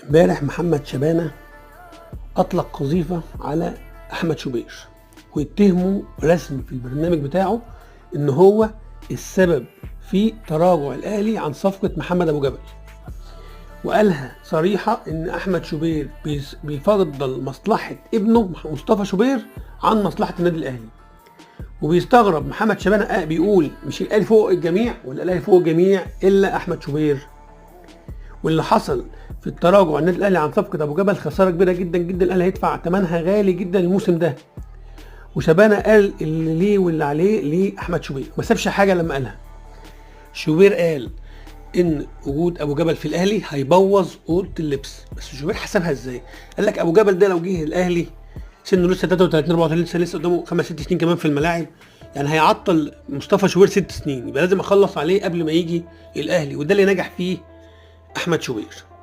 امبارح محمد شبانه اطلق قذيفه على احمد شوبير واتهمه رسمي في البرنامج بتاعه ان هو السبب في تراجع الاهلي عن صفقة محمد ابو جبل، وقالها صريحه ان احمد شوبير بيفضل مصلحة ابنه مصطفى شوبير عن مصلحة النادي الاهلي. وبيستغرب محمد شبانه بيقول مش الاهلي فوق الجميع ولا الاهلي فوق الجميع الا احمد شوبير. واللي حصل في التراجع النادي الاهلي عن صفقة ابو جبل خسارة كبيرة جدا جدا، الاهلي هيدفع ثمنها غالي جدا الموسم ده. وشبانه قال اللي ليه واللي عليه لاحمد شوبير، ما سابش حاجة لما قالها. شوبير قال ان وجود ابو جبل في الاهلي هيبوظ اوضة اللبس، بس شوبير حسبها ازاي؟ قال لك ابو جبل ده لو جه الاهلي سنة لسه 33 34 سنة، لسه قدامه 5 6 سنين كمان في الملاعب، يعني هيعطل مصطفى شوبير 6 سنين، يبقى لازم اخلص عليه قبل ما يجي الاهلي، وده اللي نجح فيه احمد شوبير.